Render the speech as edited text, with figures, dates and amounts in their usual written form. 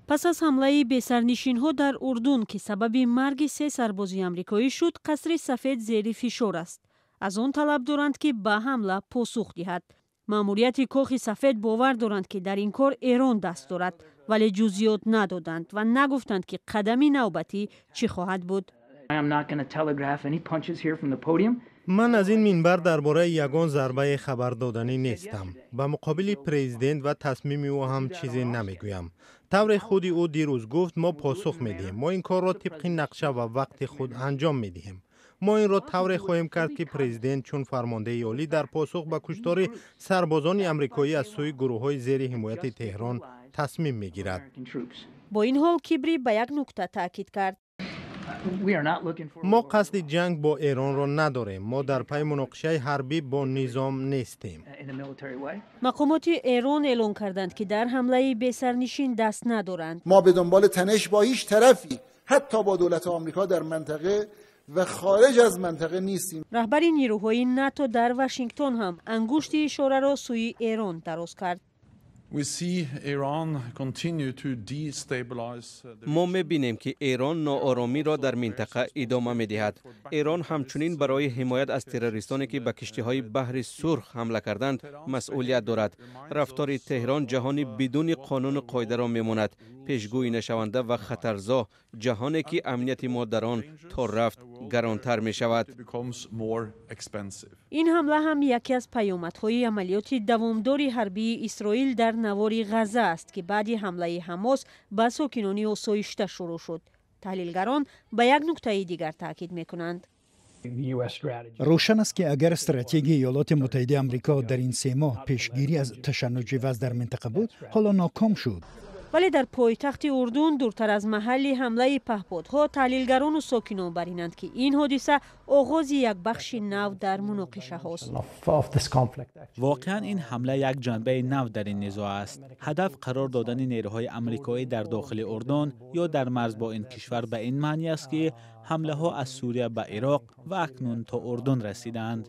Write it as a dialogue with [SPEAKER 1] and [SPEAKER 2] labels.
[SPEAKER 1] Пас аз ҳамлаи бесарнишинҳо дар Урдун, ки сабаби марги се сарбози амрикоӣ шуд, Қасри Сафед зери фишор аст. Аз он талаб доранд, ки ба ҳамла посух диҳад. Маъмурияти Кохи Сафед бовар доранд, ки дар ин кор Эрон даст дорад, вале ҷузъиёт надоданд ва нагуфтанд, ки қадами навбатӣ чӣ хоҳад буд.
[SPEAKER 2] Ман аз ин минбар дар бораи ягон зарбае хабар доданӣ нестам. Ба муқобили президент ва тасмими ӯ ҳам чизе намегӯям. Тавре худи ӯ дирӯз гуфт, мо посух медиҳем. Мо ин корро тибқи нақша ва вақти худ анҷом медиҳем. Мо инро тавре хоҳем кард, ки президент чун фармондеҳи олӣ дар посух ба куштори сарбозони амрикоӣ аз сӯи гурӯҳҳои зери ҳимояти Теҳрон тасмим мегирад.
[SPEAKER 1] Бо ин ҳол, Кирби ба як нукта таъкид кард.
[SPEAKER 2] Мо қасди ҷанг бо Эронро надорем. Мо дар пайи муноқишаи ҳарбӣ бо низом нестем.
[SPEAKER 1] Мақомоти Эрон эълон карданд, ки дар ҳамлаи бесарнишин даст надоранд.
[SPEAKER 3] ما به دنبال تنش با هیچ طرفی، حتی با دولت آمریکا، در منطقه و خارج از منطقه نیستیم.
[SPEAKER 1] Раҳбари нирӯҳои НАТО дар Вашингтон ҳам ангушти ишораро сӯи Эрон дароз кард.
[SPEAKER 4] Мо мебинем, ки Эрон нооромиро дар минтақа идома медиҳад. Эрон ҳамчунин барои ҳимоят аз террористоне, ки ба киштиҳои Баҳри Сурх ҳамла карданд, масъулият дорад. Рафтори Теҳрон ҷаҳони бидуни қонуну қоидаро мемонад, пешгӯӣ нашаванда ва хатарзо, ҷаҳоне, ки амнияти мо дар он то рафт гаронтар мешавад.
[SPEAKER 1] Ин ҳамла ҳам яке аз паёмадҳои амалиёти давомдори ҳарбии Исроил дар навори Ғазза аст, ки баъди ҳамлаи Ҳамос ба сокинони осоишта шурӯъ шуд. Таҳлилгарон ба як нуктаи дигар таъкид мекунанд.
[SPEAKER 5] Равшан аст, ки агар стратегияи Иёлоти Муттаҳидаи Амрико дар ин 3 моҳ пешгирӣ аз ташаннуҷи вазъ дар минтақа буд, ҳоло ноком шуд.
[SPEAKER 1] Вале дар пойтахти Урдун, дуртар аз маҳалли ҳамлаи паҳподҳо, таҳлилгарону сокинон бар инанд, ки ин ҳодиса оғози як бахши нав дар муноқишаҳост.
[SPEAKER 6] Воқеан, ин ҳамла як ҷанбаи нав дар ин низоъ аст. Ҳадаф қарор додани нерӯҳои амрикоӣ дар дохили Урдун ё дар марз бо ин кишвар ба ин маънӣ аст, ки ҳамлаҳо аз Сурия ба Ироқ ва акнун то Урдун расиданд.